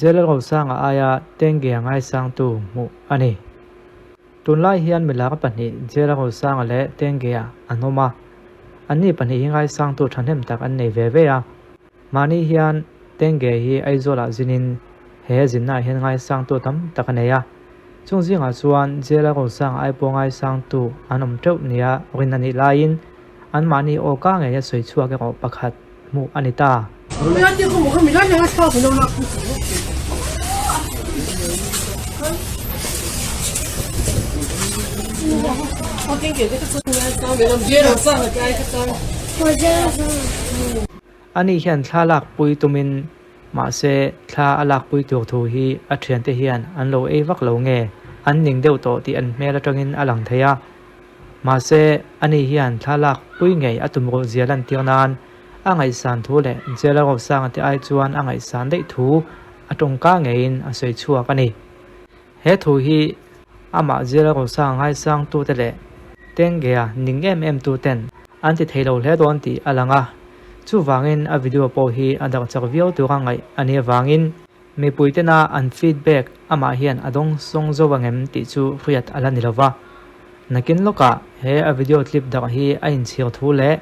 Jelalrosanga aia Tengge-a ngaisangtu hmuh a ni. Tunlai hian milar pahnih Jelalrosanga leh Tengge-a an awm a, anni pahnih hi ngaisangtu thahnem tak an nei ve ve a. Mahni hian Tengge hi Aizawlah zinin he zinnaah hian ngaisangtu tam tak a nei a. Chung zingah chuan Jelalrosanga ai pawh ngaisangtu an awm teuh nia rin a nih laiin anmahni aw ka ngeia sawi chhuak erawh pakhat hmuh a ni ta. Ani hian thla lak pui tumin mahse thla a lak pui tur thu hi a thiante hian an lo ei vak lo nge an ning deuh tawh tih an hmel atangin a lang thei a. Mahse ani hian thla lak pui ngei a tum ruh zia lantir nan a ngaihsan thu leh Jela Rosanga te ai chuan a ngaihsan daih thu a tawngka ngeiin a sawi chhuak a ni. He thu hi amah Jela Rosanga ngaisangtute leh Tengea ning em em tuten An ti thei lo hle dawn tih a lang a, chuvangin a video pawh hi a darh chak viau tura ngaih a nih avangin mipui tena an feedback amah hian a dawng sawng zo angem tih chu hriat a la ni lo va. Nakin lawkah he a video clip darh hi a inchhir thu leh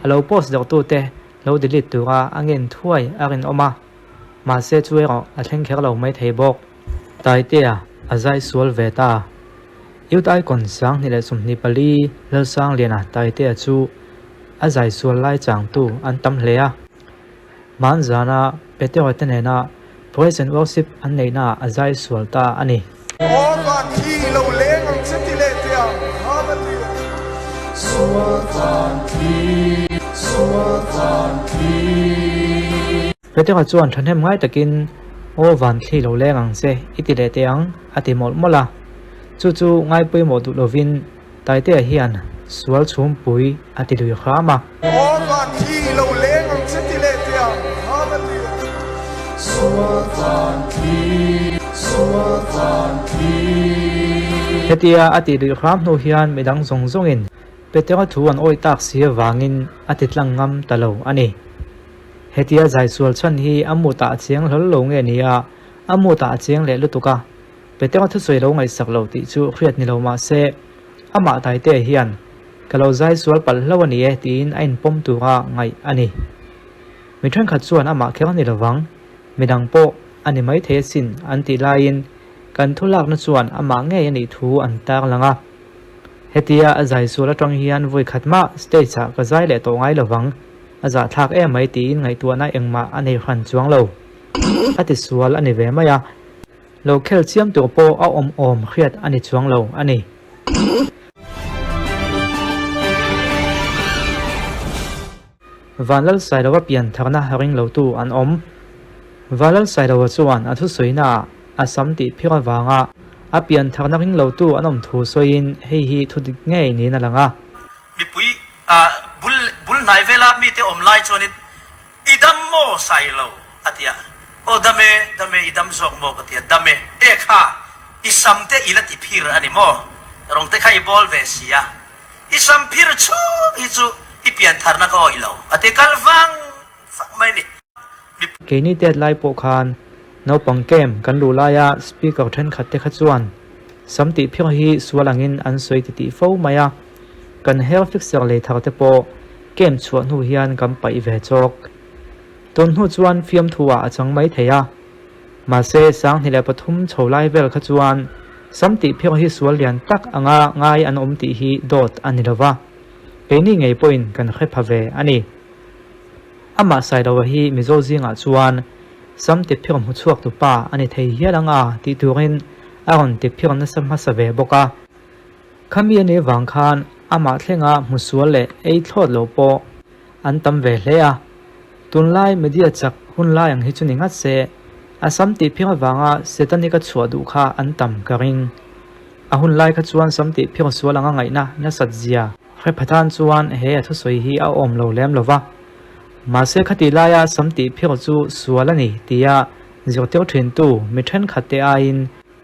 a lo post darhtute lo delete tura a ngen thuai a rinawm a, mahse chu erawh a thleng kher lo maithei bawk. Taitea a zai sual ve ta. Youth Icon 2024 Lalsangliana Taitea chu a zai sual lai changtu an tam hle a. Hmanzana Petera te nena Praise and Worship an neihnaah a zai sual ta a ni. Aw van thli lo leng ang che ti leh teh ang ha va ti. Sual van thli, sual van thli. Petera chuan thahnem ngai takin, Aw van thli lo leng ang che, i ti leh teh ang, a ti mawlh mawlh a. Chu chu ngai pawimawh duh lovin Taitea hian sual chhumpui a ti lui hram a. Aw van thli lo leng ang che ti leh teh ang, ha va ti. Sual van thli, sual van thli. Hetia a tih lui hram hnu hian midang zawng zawngin Petera thu an awih tak si avangin a ti tlang ngam ta lo a ni. Hetia zai sual chhan hi a mutah a chiang hlawl lo nge ni a, a mutah a chiang leh lutuk a, Petera thusawi lo ngaihsak lo tih chu hriat ni lo mah se, amah Taitea hian ka lo zai sual palh hlo a ni e tiin a inpawm tura ngaih a ni. Mi thenkhat chuan amah kher ni lovang, midang pawh a ni maithei asin an tih laiin kan thu lakna chuan amah ngei a nih thu an tarlang a. Hetia a zai sual atang hian vawi khat mah stage ah ka zai leh tawh ngai lovang, a zahthlak em mai tiin ngaihtuahna engmah a nei hran chuang lo. A ti sual a ni ve mai a, lo khel chiam tur pawh a awm awm hriat a ni chuang lo a ni. Vanlalsailova pian tharna ring lotu an awm. Vanlalsailova chuan a thusawiinaah a sam tih phir avanga a pian tharna ring lotu an awm thu sawiin hei hi thu dik ngei niin a lang a. Mipui bul bul hnai vela mite awm lai chuanin i dam maw Sailo a ti a, aw dam e, dam e, i dam zawk maw ka ti a, dam e, e kha i sam te i la ti phir a ni maw, rawng te kha i bawl ve si a. I sam phir chhung hi chu i pian tharna ka awih lo, a ti kal vang vang mai ni. Keini tet lai pawh khan naupang camp kan luh laia speaker thenkhat te kha chuan sam tih phir hi sual angin an sawi ti tih fo mai a, kan hair fixer lei thar te pawh camp chhuah hnu hian kan paih ve chawk. Tun hnu chuan fiamthu ah a chang mai thei a. Mahse, 2003 chho lai vel kha chuan sam tih phir hi sual lian tak anga ngai an awm tih hi dawt a ni lova, keini ngei pawhin kan hre pha ve a ni. Amah Sailoa hi Mizo zingah chuan sam ti phir hmu chhuak tu pa a ni thei hial anga tih turin a rawn ti phir nasa hmasa ve bawk a. Khami a nih vang khan amah thlenga hmu sual leh ei thlawt lo pawh an tam ve hle a. Tunlai media chak hun lai ang hi chu ni ngat se, a sam tih phir avanga Setanic a chhuah duh kha an tam ka ring. A hun lai kha chuan sam tih phir sual anga ngaihna nasat zia hre pha tan chuan he a thusawi hi a awm lo lem lo va. Mahse khatih laia sam tih phir chu sual a ni tia zirtir thintu mi thenkhat te aiin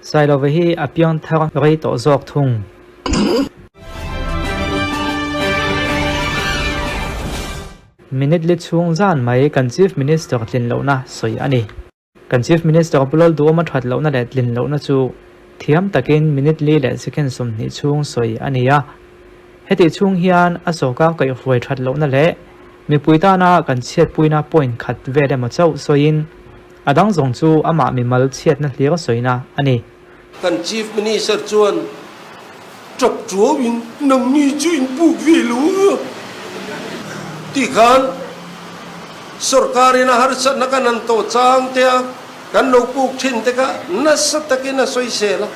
Sailova hi a piang thar rei tawh zawk thung. Minute li chhung zan mai kan Chief Minister tlin lohna sawi a ni. Kan Chief Minister Pu Lalduhawma that lohna leh tlin lohna chu thiam takin minute li leh second 20 chhung sawi a ni a. Hetih chhung hian a sawrkar kaihhruai that lohna leh mipui tana kan chhiatpuina point khat vel emaw chauh sawiin a dang zawng chu amah mimal chhiatna hlir sawina a ni. Kan Chief Minister chuan tap tuauin nangni chu in puk ve lo a ti khan sorkarin a harsatna kan han tawh chang te a kan lo puk thin te kha nasa takin a sawi sel a.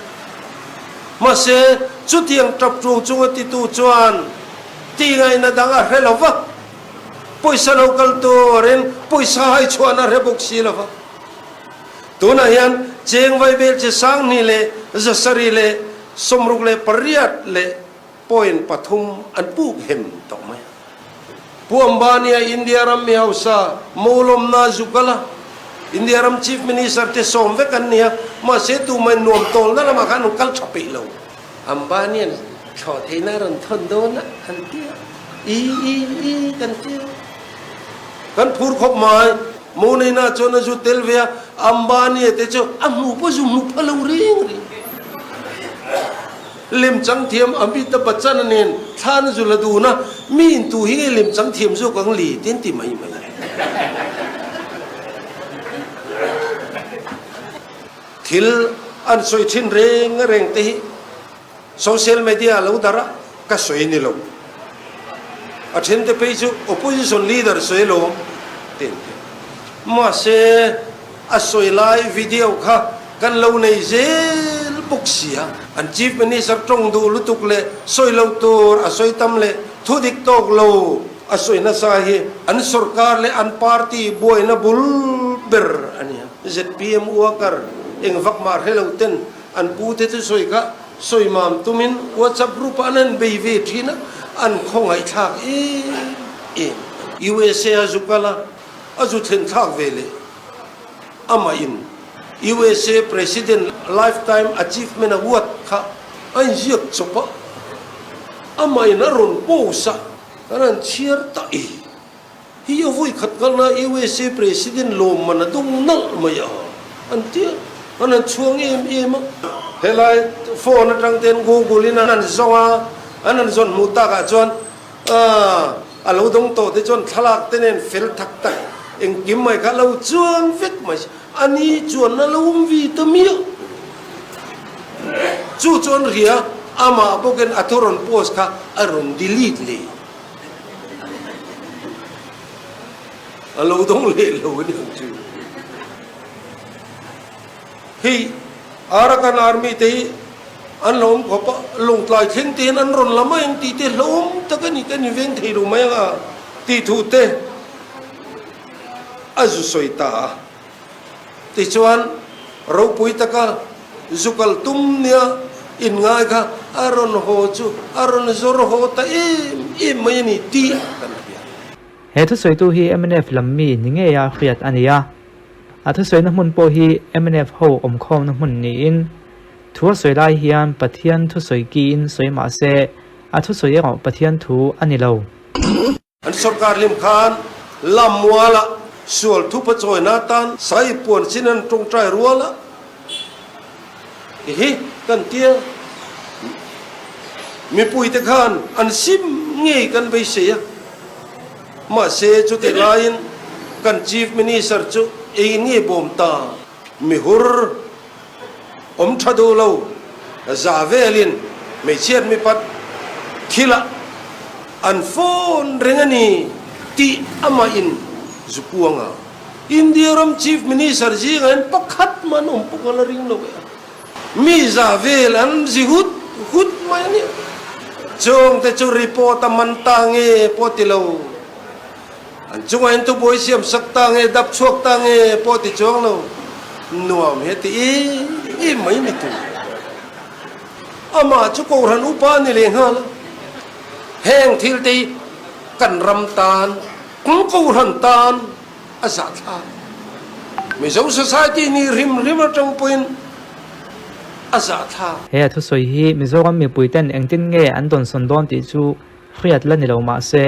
Mahse chutiang tap tuau chunga titu chuan ti ngaihna dang a hre lo va, pawisa lo kal turin pawisa hai chhuahna a hre bawk si lo va. Tunah hian cheng vaibel chi 2000 leh 700 leh 68 leh point pathum an puk hem tawh mai a. Pu Ambani-a India ram mi hausa Mawlawmna zu kal a, India ram Chief Minister te sawm vek an ni a, mahse tumah in nuam tawlna lamah khan an kal tha peih lo. Ambani-a'n thlawh theihna a rawn thawn dawn a, an ti a, i i i kan ti a. Kan phur khawp mai. Moneina chuan a zu tel ve a, Ambani-a te chu a hmu pawh zu hmu pha lo reng reng. Lemchang thiam Amitabh Bachchan-a nen thlan a zu la dun a, mi in tu hi nge lemchang thiam zawk ang li te an ti mai mai. Thil an sawi thin reng reng te hi Social media a lo darh a, ka sawi ni lo. A then te phei chu opposition leader sawi alawm ti an ti. Mahse, a sawi lai video kha kan lo nei zel bawk si a. An chief minister tawng duh lutuk leh sawi lo tur a sawi tam leh thu dik tawk lo a sawi nasa hi an sorkar leh an party buaina bul ber a nia. Zpm worker eng vak mah hre lo ten An pute chu sawi kha sawi mam tumin WhatsApp group ah an han bei ve thin a, an khawngaihthlak em em. USA a zu kal a, a zu thlen thlak ve leh amah in USA President Lifetime Achievement Award kha a inziak chawp a, amah in a rawn post a, kan han chhiar ta e. Hi a vawi khat kalna USA President lawmman a dawng nalh mai a, an ti a, an han chhuang em em a. Helai phone atang ten Google in an han zawng a, an han zawn hmuh takah chuan a lo dawng tawh te chuan thlalak te nen fel tak tak engkim mai kha a lo chuang vek mai. A ni chuan a lo awm vi ta miah. Chu chuan ria amah bawkin a thu rawn post kha a rawn delete leh. A lo dawng leh lo a ni ang chu. Hei Arakan Army te hi an lo awm khawp a, Lawngtlai thleng te hian an rawn la mai ang tih te hlauhawm tak a ni, kan inveng thei lo mai ang a tih thu te a zu sawi ta a. Tichuan, ropui taka zu kal tum nia inngai kha a rawn haw chu a rawn zawr haw ta em em mai a ni tih kan hria. He thusawitu hi mnf lam mi ni ngeia hriat a ni a. A thusawina hmun pawh hi mnf ho awmkhawmna hmun niin thu a sawi lai hian Pathian thusawi kiin sawi mah se a thusawi erawh Pathian thu a ni lo. An sorkar hlim khan Lammuala sual thupa chawina atan sai puan chin an tawngtai rual a, hi kan tia mipuite khan an sim ngei kan beisei a, mahse chutih laiin kan Chief Minister chu ei nge bawm ta mihur awm tha duh lo za velin hmeichhiat mipat thilah an phone reng a ni tih amah in zu puang a. India ram Chief Minister zingah hian pakhat mah an awm pawh ka la ring lo e a. Mi za vel an zi hut hut mai a nia. Chungte chu report a man ta nge pawh ti lo. An chungah hian thubuai siam sak ta nge, dap chhuak ta nge pawh ti chuang lo, nuam he ti em em mai ni tur. Amah chu Kohhran upa a ni leh nghal a, heng thil te hi kan ram tan, kan Kohhran tan a zahthlak. Mizo society ni hrim hrim atang pawhin a zahthlak. He a thusawi hi Mizoram mipuiten engtin nge an dawnsawn dawn tih chu hriat la ni lo mahse,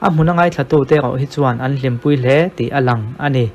A hmun a ngaithlatute erawh hi chuan an hlimpui hle tih a lang a ni.